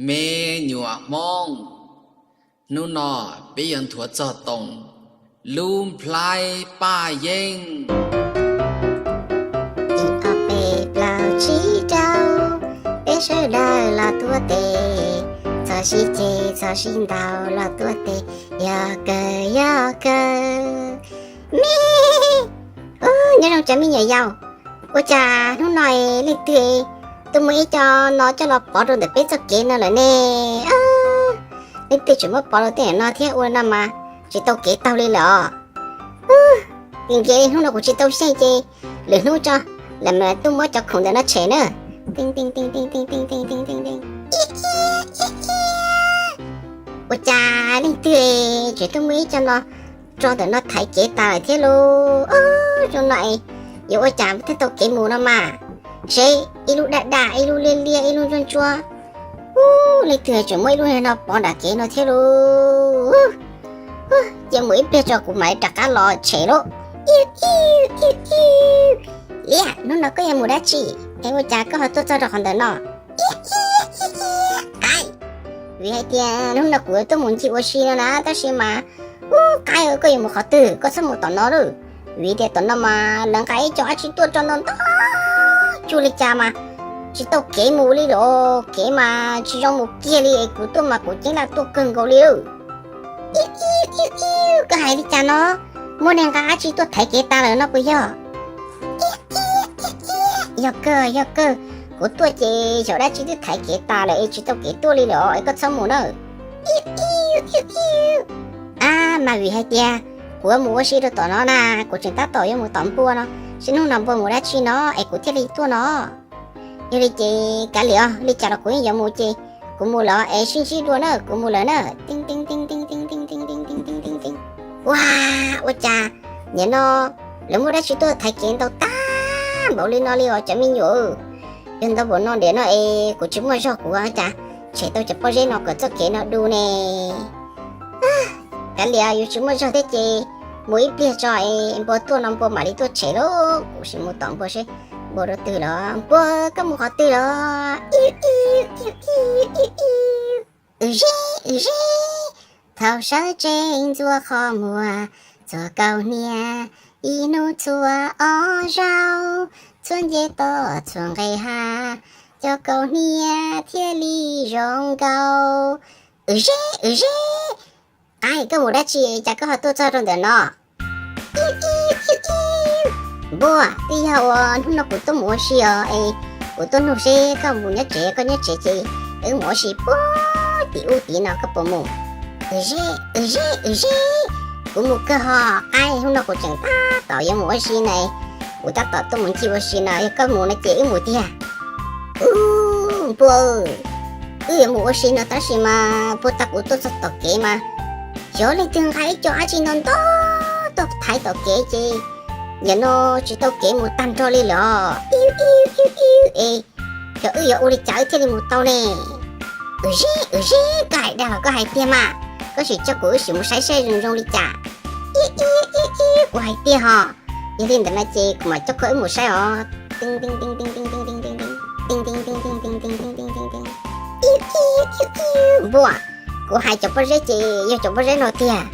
Me nyuam Hmoob, hnub no peb yuav nthuav txog Toom lub nplhaib paj yeeb. Ib ob peb plaub tsib rau, peb sawv daws los tuav tes, txog sib ceg txog sib ntaus los tuav tes, yog kawg yog kawg. Me, nyob zoo cov me nyuam yaus, ua cas hnub no leej twg tuaj muab ib co no coj los pov rau ntawm peb txoj kev no lawm ne? Leej twg tseem muab pov rau tej no thiab ua no mas tsis tau kev taug li lawm os. Nkees nkees hnub no kuv tsis tau xyeej ces lwm hnub tso, lam tuaj muab cov khoom ntawm no tshem na. Ua cas leej twg tseem tuaj muab ib co no tso ntawm no thaiv kev tas lawm thiab lauj? Zoo no es yuav ua cas thiaj tau kev mus no mas? Seb, ib lub daj daj, ib lub liab liab, ib lub ntsuab ntsuab. Ub, leej twg tseem muab ib lub no pov nram kev no thiab lauj? Cia mus ib pliag tso kuv mam li rov qab los tshem lauj. Liab, hnub no koj yuav mus dab tsi es ua cas koj ho tuaj txog rau qhov ntawm no? Qaib, vim hais tias hnub no kuv tuaj mus ncig ua si no na, tab sis mas, ub, Qaib, koj yuav mus qhov twg? Koj txhob mus tom no lauj, vim tias tom no mas lawv nqa ib co dab tsi tuaj tso ntau ntau cuag li cas mas tsis tau kev mus li lawm. Kev mas tsis zoo mus kiag li es kuv tuaj mas kuv ceeb laj tuaj kawg nkaus li lawm. Koj hais li cas no? Muaj neeg nqa dab tsi tuaj thaiv kev tas lawm no puas yog? Yog kawg, yog kawg, kuv tuaj ces xyov dab tsi twb thaiv kev tas lawm es tsis tau kev tuaj li lawm os, es koj txhob mus na. Ab, mas vim hais tias kuv yuav mus ua si rau tom no na, kuv tseem tab tom yuav mus tom npua no, seb hnub no npua mus dab tsi no es kuv thiaj li tuaj no. Yog li ces kav liam os, li cas los kuv yeej yuav mus ces kuv mus lawm es sib ntsib dua na, kuv mus lawm na. Ua, ua cas nim no lawv muaj dab tsi tuaj thaiv kev ntau tag npaum li no li os cov me nyuam? Yog ntau npaum no ntiam no es kuv tsis muaj zog kuv cas tshem tau cov pob zeb no kom txoj kev no du ne. Kav liam, yus tsis muaj zog thiab ces mus ib pliag tso es npua tuaj no npua mam li tuaj tshem lauj. Kuv sim mus tom npua seb npua rau twg los. Npua, koj mus qhov twg los? Wb zeb, wb zeb, thaum sawv tsees ntxuav qhov muag, txuag kaus hniav ib hnub txhua ob zaug, txhua nce toj txhua nqe hav, cov kaus hniav thiaj li zoo nkaus. Wb zeb, wb zeb, Qaib, koj mus dab tsi cas koj ho tuaj txog rau ntawm no? Npua, twb yog ua hnub no kuv tuaj mus ua si os es kuv tuaj nug seb koj mus nyob tsev, koj nyob tsev ces wb mus ua si puag tim ub tid no, koj puas mus? Wb zeb, wb zeb, wb zeb, kuv mus kawg hos Qaib, hnub no kuv tseem tab tom yuav mus ua si na, kuv tab tom tuaj mus ncig ua si no, yog koj mus no ces wb mus tiag. Ub, npua, wb yuav mus ua si no tab sis mas puag ta kuv tuaj txog tom kev mas xyov leej twg nqa ib co dab tsi ntau ntau tuaj thaiv tom kev ces nim no tsis tau kev mus tag nrho li lawm os. Iu iu iu iu es, xyov wb yuav ua li cas wb thiaj li mus tau ne? Wb zeb, wb zeb, koj hais dag los koj hais tiag mas, koj sim coj kuv wb sim mus saib seb zoo zoo li cas. Iu iu iu iu, kuv hais tiag hos. Yog li ntawd no ces kuv mam coj koj wb mus saib os. Npua, kuv hais cov pob zeb ces yog cov pob zeb no tiag.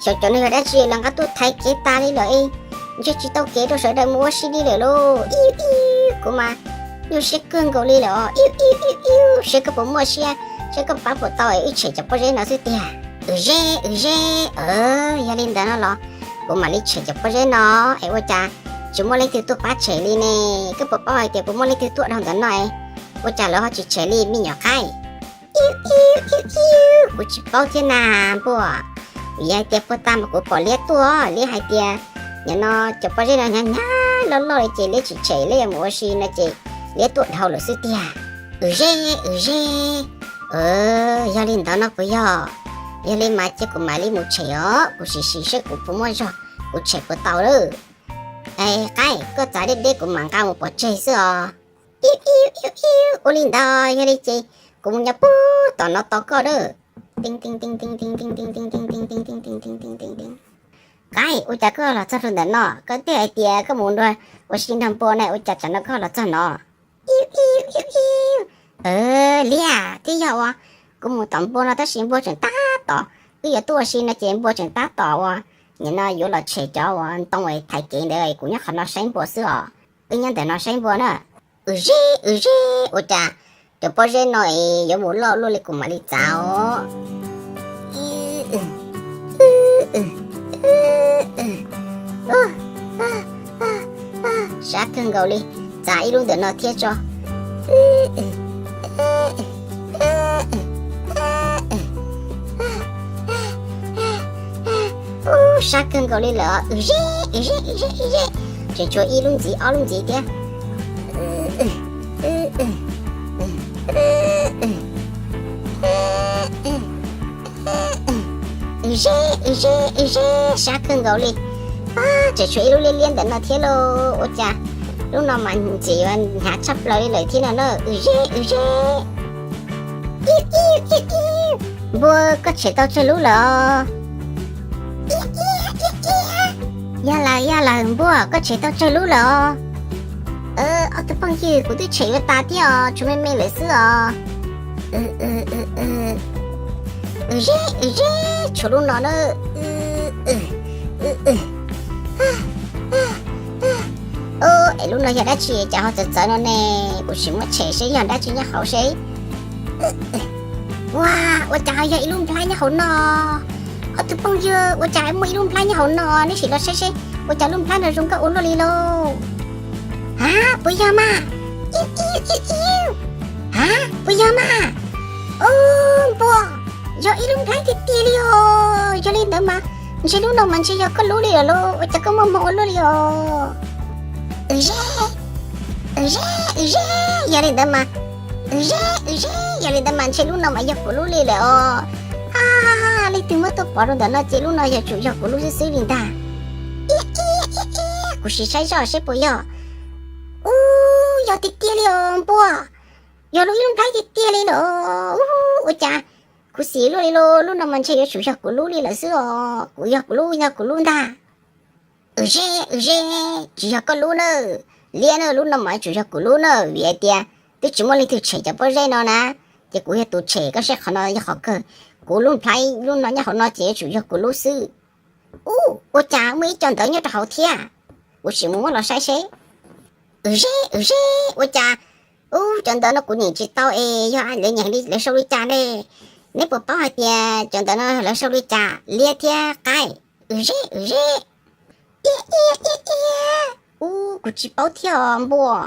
Xyov cov no yog dab tsi lawv nqa tuaj thaiv kev tas li lawm, ntshe tsis tau kev rau sawv daws mus ua si li lawm lauj. Iu iu, kuv mas nyuaj siab kawg nkaus li lawm os. Iu iu iu iu, seb koj puas muaj siab, seb koj pab puas tau es wb tshem cov pob zeb no xwb tiag. Wb zeb, wb zeb, yog li ntawd no los kuv mam li tshem cov pob zeb no es ua cas tsis muaj leej twg tuaj pab tshem li ne? Koj puas paub hais tias puas muaj leej twg tuaj dhau ntawm no es ua cas lawv ho tsis tshem li me nyuam Qaib? Iu iu iu iu, kuv tsis paub thiab na npua. Vim yog hais tias puag ta mas kuv pom liab tuaj, liab hais tias nim no cov pob zeb no hnyav hnyav loj loj li ces liab tsis tshem, liab yuav mus ua si no ces liab tuaj dhau lawm xwb tiag. Wb zeb, wb zeb, yog li ntawd no puas yog? Yog li mas cia kuv mam li mus tshem os, kuv sim sim seb kuv puas muaj zog, kuv tshem puas tau lawm. Es Qaib, koj txav deb deb kuv mam nqa mus pov tseg xwb os. Iu iu iu iu, ua li ntawd yog li ces kuv mus nyob puag tom no tos koj lawm. Qaib, ua cas koj los txog rau ntawm no? Koj twb hais tias koj mus nrog, ua si nrog npua ne, ua cas tsam no koj los txog no? Iu iu iu iu, liab, twb yog ua Kuv mus tom npua no tab sis npua tseem tab tom, wb yuav tuaj ua si no ces npua tseem tab tom uas nim no yuav los tshem cov uas ntoo thaiv kev ntawd, kuv nyob qhov no saib npua xwb os. Wb nyob ntawm no saib npua na. Wb zeb, wb zeb, ua cas cov pob zeb no es yuav mus loj luaj li kuv mam li txav os. Sab kawg nkaus li, txav ib lub ntawm no thiab tso. Ub, sab kawg nkaus li lawm os. Wb zeb, wb zeb, wb zeb, wb zeb, tseem tshuav ib lub ntxiv ob lub ntxiv thiab. Wb zeb, wb zeb, wb zeb, sab kawg nkaus li. Tseem tshuav ib lub liab liab ntawm no thiab lauj. Ua cas lub no mas ntxim yuav hnyav tshaj plaws li lawm thiab no na. Wb zeb, wb zeb. Npua, koj tshem tau tsawg lub lawm os? Yog lawm, yog lawm npua, koj tshem tau tsawg lub lawm os? Ob tug phooj ywg, kuv twb tshem yuav tas thiab os, tshuav me me lawm xwb os. Wb zeb, wb zeb, tshuav lub no na. Es lub no yog dab tsi cas ho txawv txawv no ne? Kuv sim muab tshem seb yog dab tsi nyob hauv seb. Ua, ua cas ho yog ib lub nplhaib nyob hauv no? Ob tug phooj ywg, ua cas muaj ib lub nplhaib nyob hauv no? Neb sim los saib seb ua cas lub nplhaib no zoo nkauj ua luaj li lauj. Ha, puas yog mas? Ha, puas yog mas? Ub, npua, yog ib lub nplhaib tiag tiag li os. Yog li ntawd mas ntshe lub no mas ntshe yog koj lub li lawm lauj. Ua cas koj muaj hmoo ua luaj li os? Wb zeb, wb zeb, wb zeb, yog li ntawd mas, wb zeb, wb zeb, yog li ntawd mas ntshe lub no mas yog kuv lub li lawm os. Ha, leej twg muab tuaj pov rau ntawm no ces lub no yog tsum yog kuv lub xwb xwb li ntag. Kuv sim saib zoj seb puas yog. Ub, yog tiag tiag li os npua. Yog lub ib lub nplhaib tiag tiag li lawm. Ub, ua cas kuv xim luaj li lauj, lub no mas ntshe yuav tsum yog kuv lub li lawm xwb os. Kuv yog kuv lub, yog kuv lub ntag. Wb zeb, wb zeb, tsis yog koj lub na. Liab na, lub no mas yuav tsum yog kuv lub na, vim hais tias twb tsis muaj leej twg tshem cov pob zeb no na. Ces kuv yog tus tshem, koj saib qhov no yog qhov kawg. Kuv lub nplhaib lub no nyob hauv no ces yuav tsum yog kuv lub xwb. Ub, ua cas muaj ib co ntawv nyob rau hauv thiab? Kuv sim mus muab los saib seb. Wb zeb, wb zeb, ua cas, ub, cov ntawv no kuv nyeem tsis tau es yog lawv nyeem li lawv sau li cas ne? Neb puas paub hais tias cov ntawv no lawv sau li cas, liab thiab qaib? Wb zeb, wb zeb. Ub, kuv tsis paub thiab os npua.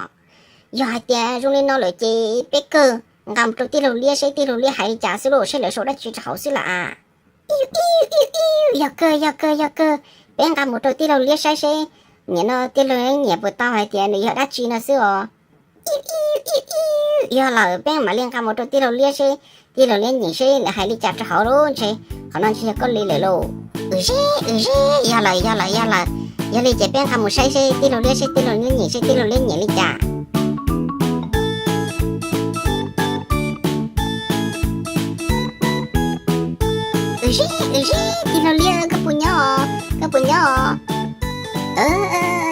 Yog hais tias zoo li no lawm ces peb kawg nqa mus rau tij laug liab seb tij laug liab hais li cas xwb lauj, seb lawv sau dab tsi rau hauv xwb lawm as. Yog kawg, yog kawg, yog kawg, peb nqa mus rau tij laug liab saib seb nim no tij laug nyiam puas tau hais tias nws yog dab tsi no xwb os. Yog lawm peb mam li nqa mus rau tij laug liab seb tij laug liab nyeem seb nws hais li cas rau hauv lauj, ntshe qhov no ntshe yog koj li lawm lauj. Wb zeb, wb zeb, yog lawm, yog lawm, yog lawm. Yog li ces peb nqa mus saib seb tij laug liab, seb tij laug liab nyeem, seb tij laug liab nyeem li cas. Wb zeb, wb zeb, tij laug liab, koj puas nyob os? Koj puas nyob os?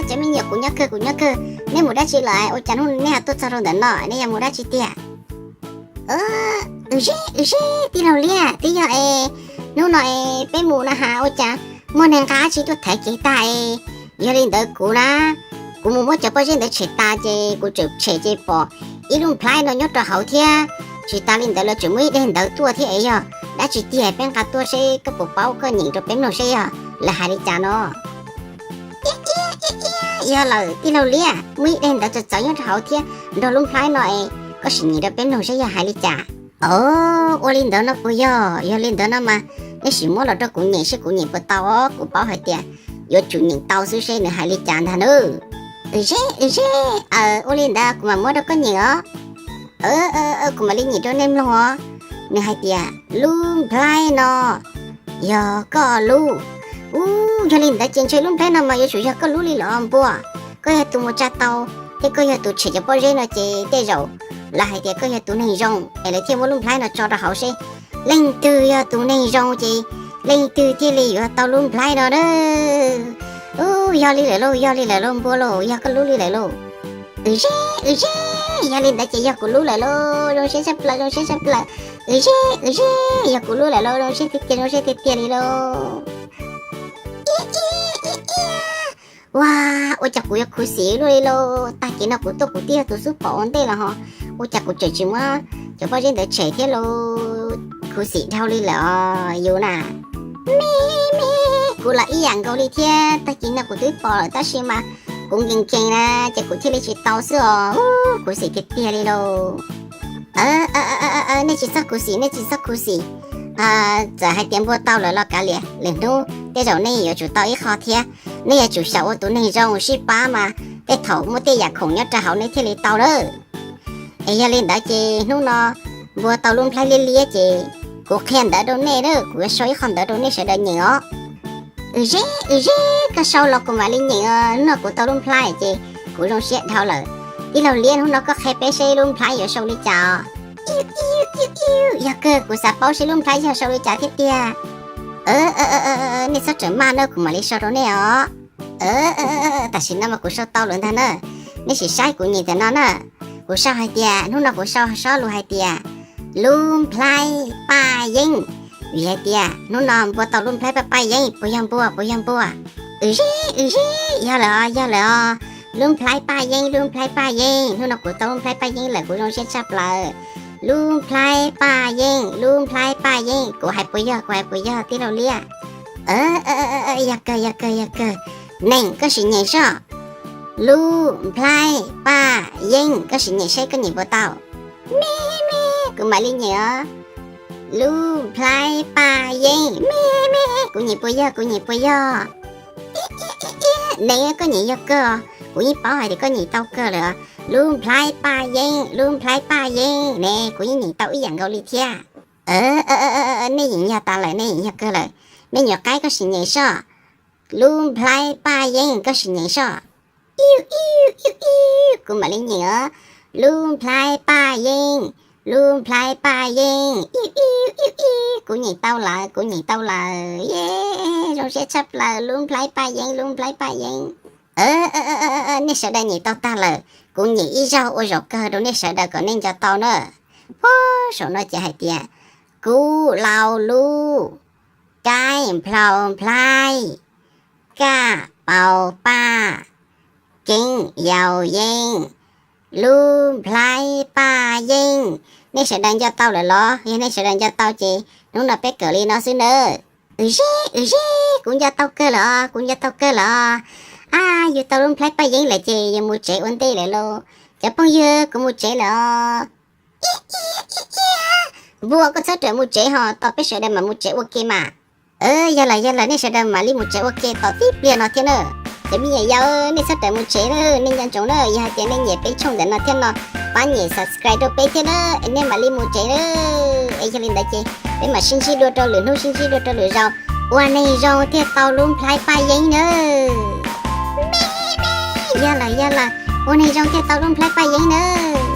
Cov me nyuam, kuv nyob kawg, kuv nyob kawg. Neb mus dab tsi lawm? Ua cas hnub no neb ho tuaj txog rau ntawm no, neb yog mus dab tsi tiag? Wb zeb, wb zeb, tij laug liab, twb yog es hnub no es peb mus na has ua cas muaj neeg nqa dab tsi tuaj thaiv kev tag es. Yog li ntawd kuv na, kuv mus muab cov pob zeb ntawd tshem tas ces kuv tseem tshem ces pom ib lub nplhaib no nyob rau hauv thiab. Tsis tas li ntawd lawv tseem muaj ib daim ntawv tuaj thiab es yog dab tsi tiag, peb nqa tuaj seb koj puas paub, koj nyeem rau peb mloog seb yog lawv hais li cas no. Yog lawm tij laug liab, muaj ib daim ntawv txawv txawv nyob rau hauv thiab nrog lub nplhaib no es, koj sim nyeem rau peb mloog seb yog hais li cas. Os, ua li ntawd no puas yog? Yog li ntawd no mas neb sim muab los rau kuv nyeem seb kuv nyeem puas tau os, kuv paub hais tias yuav tsum nyeem tau xwb seb nws hais li cas ntag nawb. Wb zeb, wb zeb, ua li ntawd kuv mam muab rau koj nyeem os. Kuv mam li nyeem rau nej mloog os. Nws hais tias lub nplhaib no yog koj lub. Ub, yog li ntawd ces ntshe lub nplhaib no mas yuav tsum yog koj lub li los npua. Koj yog tus mus tsa tau thiab koj yog tus tshem cov pob zeb no ces tej zaum lawv hais tias koj yog tus neeg zoo es lawv thiaj muab lub nplhaib no tso rau hauv seb leej twg yog tus neeg zoo ces leej twg thiaj li yuav tau lub nplhaib no na. Ub, yog li lawm lauj, yog li lawm lauj npua lauj, yog koj lub li lawm lauj. Wb zeb, wb zeb, Yog li ntawd ces yog kuv lub lawm lauj, zoo siab tshaj plaws, zoo siab tshaj plaws. Wb zeb, wb zeb, yog kuv lub lawm lauj, zoo siab tiag tiag, zoo siab tiag tiag li lauj. Ua, ua cas kuv yuav khuv xim luaj li lauj, tag kis no kuv tuaj kuv twb yog tus xub pom ua ntej los ho, ua cas kuv tseem tsis muab cov pob zeb ntawd tshem thiab lauj, khuv xim dhau li lawm os yus na. Me, me, kuv los ib yam nkaus li thiab, tag kis no kuv twb pom lawm tab sis mas kuv nkees nkees na, ces kuv thiaj li tsis tau xwb os, khuv xim tiag tiag li lauj. Nej tsis txhob khuv xim, nej tsis txhob khuv xim. Txawm hais tias npua tau lawm los kav liam, lwm hnub tej zaum nej yuav tsum tau ib qho thiab. Nej yuav tsum xyaum ua tus neeg zoo sib pab mas tej thaum muaj tej yam khoom nyob rau hauv nej thiaj li tau lawm. Es yog li ntawd ces hnub no npua tau lub nplhaib liab liab ces kuv qhia ntawv rau nej na, kuv yuav sau ib qho ntawv rau nej sawv daws nyeem os. Wb zeb, wb zeb, koj sau los kuv mam li nyeem os, hnub no kuv tau lub nplhaib ces kuv zoo siab dhau lawm. Tij laug liab, hnub no koj qhia peb seb lub nplhaib yuav sau li cas os. Yog kawg, kuv xav paub seb lub nplhaib yog sau li cas thiab tiag. Nej txhob rawm maj na, kuv mam li sau rau nej os. Tam sim no mas kuv sau tau lawm ntag na. Nej sim saib kuv nyeem tam no na. Kuv sau hais tias, hnub no kuv sau sob lus hais tias lub nplhaib paj yeeb. Vim hais tias hnub no npua tau lub nplhaib paj paj yeeb, puas yog npua, puas yog npua? Wb zeb, wb zeb, yog lawm os, yog lawm os. Lub nplhaib paj yeeb, lub nplhaib paj yeeb, hnub no kuv tau lub nplhaib paj yeeb lawm, kuv zoo siab tshaj plaws. Lub nplhaib paj yeeb, lub nplhaib paj yeeb, kuv hais puas yog, kuv hais puas yog tij laug liab? Yog kawg, yog kawg, yog kawg. Neeg, koj sim nyeem soj. Lub nplhaib paj yeeb, koj sim nyeem seb koj nyeem puas tau. Me, me, kuv mam li nyeem os. Lub nplhaib paj yeeb, me, me, kuv nyeem puas yog, kuv nyeem puas yog? Neeg, koj nyeem yog kawg os, kuv yeej paub hais tias koj nyeem tau kawg lawm os. Lub nplhaib paj yeeb, lub nplhaib paj yeeb ne, kuv yeej nyeem tau ib yam nkaus li thiab. Nej yeem yog tas lawm, nej yeem yog kawg lawm. Me nyuam qaib, koj sim nyeem soj. Lub nplhaib paj yeeb, koj sim nyeem soj. Iu iu iu iu, kuv mam li nyeem os. Lub nplhaib paj yeeb, lub nplhaib paj yeeb, iu iu iu iu, kuv nyeem tau lawm, kuv nyeem tau lawm. Zoo siab tshaj plaws, lub nplhaib paj yeeb, lub nplhaib paj yeeb. Nej sawv daws nyeem tau tag lawm, kuv nyeem ib zaug ua zaum kawg rau nej sawv daws kom nej nco tau na. Puag saum no ces hais tias, kuv laus lub, kaib nplhau nplhaib, kaj paus paj, keeb yau yeeb, lub nplhaib paj yeeb. Nej sawv daws nco tau lawm los? Yog nej sawv daws nco tau ces hnub no peb kawm li no xwb nawb. Wb zeb, wb zeb, kuv nco tau kawg lawm os, kuv nco tau kawg lawm os. Ab, yus tau lub nplhaib paj yeeb lawm ces yuav mus tsev ua ntej lawm lauj. Cov phooj ywg, kuv mus tsev lawm os. Npua, koj txhob rawm mus tsev ho, tos peb sawv daws mam mus tsev ua ke mas. Yog lawm, yog lawm, nej sawv daws mam li mus tsev ua ke tos tib pliag no thiab na. Cov me nyuam yaus, nej txhob rawm mus tsev na, nej nco ntsoov na, yog hais tias nej nyiam peb tshooj ntawm no thiab no, pab nyem subscribe rau peb thiab na, es nej mam li mus tsev na. Es yog li ntawd ces peb mam sib ntsib dua rau lwm hnub, sib ntsib dua rau lwm zaus. Ua neeg zoo thiaj tau lub nplhaib paj yeeb nawb. Yog lawm, yog lawm, ua neeg zoo thiaj tau lub nplhaib paj yeeb nawb.